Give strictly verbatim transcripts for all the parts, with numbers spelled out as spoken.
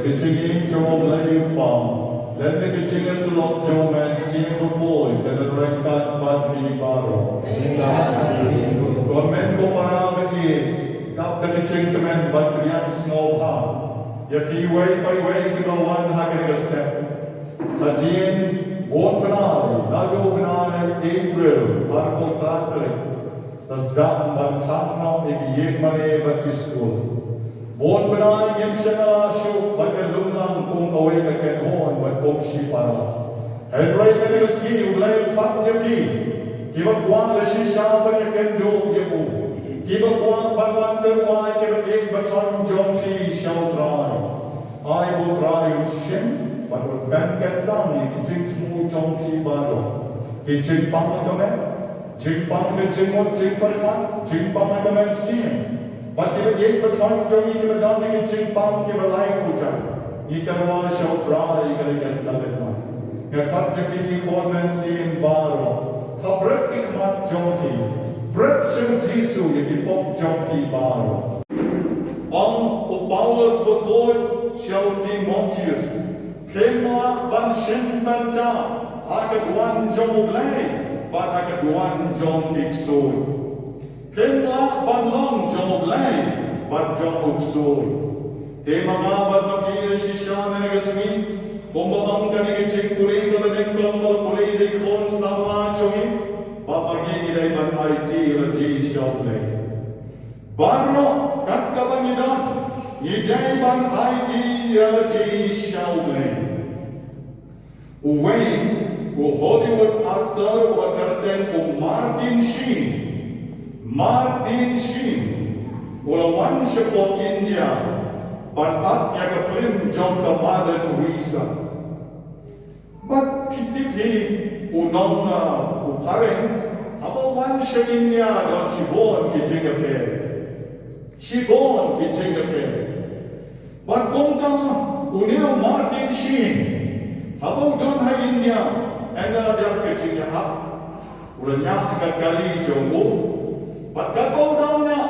Ka jingim jong U Blei U Kpa, lem bad ka jingïasyllok jong U Mynsiem Bakhuid, kan ïaryngkat bad phi baroh. Ko hynmen ko para ba ïeit, dap da ka jingkmen bad ka jingïasngewbha ïa kiwei pa iwei kiba wan ha kane ka step. Hadien bun bnai, naduh u bnai April, ha ka khatphra tarik, la sdang ban khang noh ïa ki ïingmane bad ki skul. Bun bnai ngim shym la shuh ban ïalum lang kum kawei ka kynhun bad kum shipara. Hynrei kane ka sngi U Blei u khot ïa phi, kiba kwah la shisha ban ïakynduh ïa u, kiba kwah ban wan tyrwa ïa kiba ïeit ba thoh jong phi sha U Trai. Ai ba U Trai un shim bad un pynkynthang ïa ki jingthmu jong phi baroh. Ki jingpang ha ka met, jingpang ka jingmut jingpyrkhat, jingpang ha ka mynsiem. Bad kiba ïeit ba thoh jong ngi kiba don ïa ki jingpang kiba lai khuid, ngi tyrwa sha U Trai ïa kane ka khyllipmat. Nga khot ïa phi ki khun mynsiem baroh, khapret ki khmat jong phi, pret sha U Jisu ïa ki pop jong phi baroh. Ong u Paulus bakhuid sha u Timotheus, phim lah ban shim bynta ha ka duwan jong U Blei bad ha ka duwan jong ki ksuid. Phim lah ban long jong U Blei bad jong u ksuid. Te ma nga bad ma phi shisha ha kane ka sngi, kumba ong kane ka jingpule kaba nyngkong ba la pule da i khun samla jong ngi, ba ma ngi ngi dei ban aiti lade sha U Blei. Baroh kat kaba ngi don, ngi dei ban aiti ïa lade sha U Blei. Uwei u Hollywood actor uba kyrteng u Martin Sheen. Martin Sheen u la wan shapoh India ban act ïa ka film jong ka Mother Teresa. Bad phi tip hi, u nong, uh, u phareng, haba u wan sha India don shibun ki jingïapher. Shibun ki jingïapher. Bad kumta une u Martin Sheen, haba u don ha India, ynda dep ka jingïahap, u la ñiah ka kali jong u. Bad katba u dang ñiah,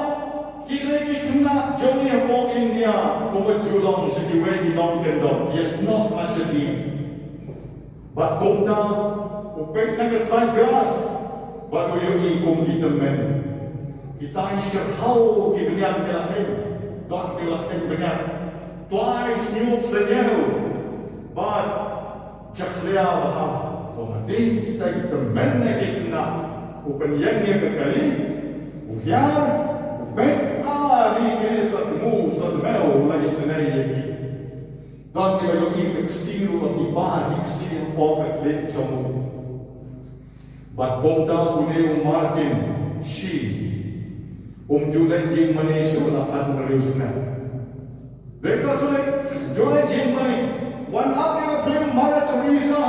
ki lei ki khynnah jong ngi hapoh India, kumba ju long sha kiwei ki nongkyndong, ïasnoh ha shatei. Bad kumta u peit na ka side glass bad u ïohi kum ki tymmen. Kitai shyrkhei ki bniat ki la kheiñ, don ki la kheiñ bniat. Twai sñiuh sñiuh bad jakhlia bha. Kum hadien kitai ki tymmen na ki khynnah u pynïeng ïa ka kali, u hiar, u peit, ah, kine sa tmu sa tmew la isynei ïa ki. Don kiba ïohi ka ksiew bad kiba ki ksiew hapoh ka khlieh jong u. Bad kumta une u Martin Sheen um ju leit ïingmane shuh la khathynriew snem. Dei ka shu leit, ju leit ïingmane. Wan act ïa ka film Mother Teresa,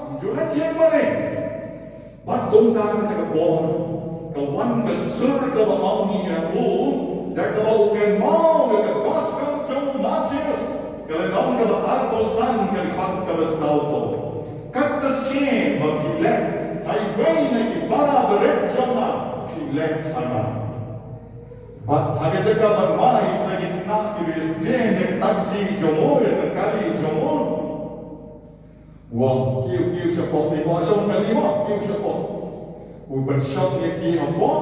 um ju leit ïingmane. Bad kumta kata ka por ka wan ka sur kaba ong ïa u, da kaba u kynmaw ïa ka gospel jong u Mathaios, ka lynnong kaba arphew san, ka dkhot kaba sawphew. Kat ta shisien ba phi leh ha iwei na ki para barit jong nga, phi leh ha nga. Bad ha ka jaka ban wan, kita ki khynnah kiba ïasdien ïa ka taxi jong u, ïa ka kali jong u. Wan, kiew, kiew shapoh, te kwah shong kali mo, kiew shapoh. U pynshong ïa ki hapoh,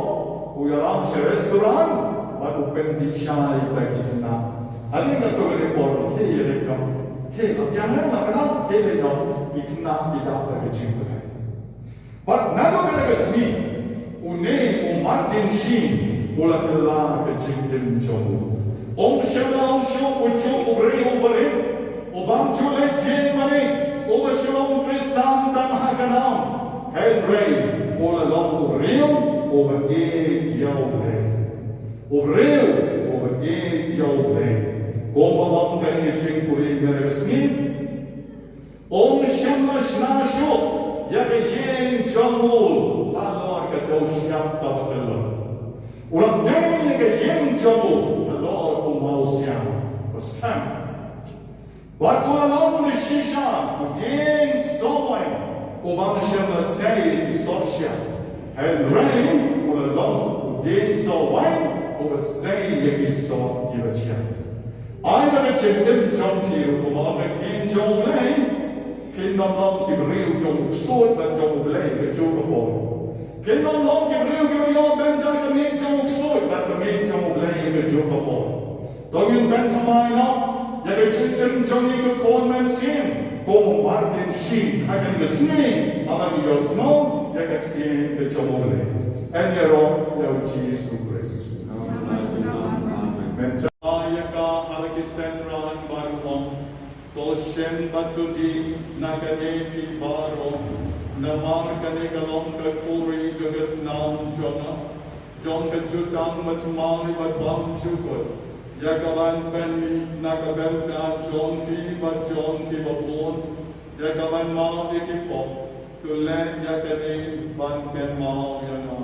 u ïalam sha restaurant, bad u pyndih sha ïa kita ki khynnah. Hadien katto katne por, khie ïaleit noh. Khie, la biang noh, la biang noh, khie ïaleit noh. Ki khynnah ki dap da ka jingpynlait. Bad naduh kata ka sngi, une u Martin Sheen u la kylla ka jingim jong u. Um shym la long shuh u juh u briew u barit, u bym ju leit ïingmane, uba shu long Khristan tang ha ka nam. Hynrei u la long u briew uba ïeit ïa U Blei. U briew uba ïeit ïa U Blei. Kumba ong kane ka jingpule mynta ka sngi, um shym la shna shuh ïa ka ïing jong u halor ka dewsyiap kaba kyllon. U la dei ïa ka ïing jong u halor u mawsiang ba skhem. Bad u la long da shisha u dieng sohwain uba shym la sei ïa ki soh shiah. Hynrei u la long u dieng sohwain uba sei ïa ki soh kiba jia. Ai ba ka jingim jong phi ruh kumba ong ka ktien jong U Blei, phin ym long ki briew jong u ksuid bad jong U Blei kajuh ka por. Phin ym long ki briew kiba ïoh bynta ka miej jong u ksuid bad ka miej jong U Blei kajuh ka por. To ngin pynthymmai noh ïa ka jingim jong ngi ka khun mynsiem, kum u Martin Sheen, ha kane ka sngi haba ngi ïohsngew ïa ka ktien ka jong U Blei. Yn ïaroh ïa U Jisu Khrist. Amen. Ïa ka ha la ki synran baroh. To shim bad to die na kane phi baroh, namar kane ka long ka khuri jong ka snam jong nga, jong ka jutang bathymmai bad bymjukut, ïa ka ban pynmih na ka bynta jong phi bad jong kiba bun, ïa ka ban map ïa ki pop. To leh ïa kane ban kynmaw ïa nga.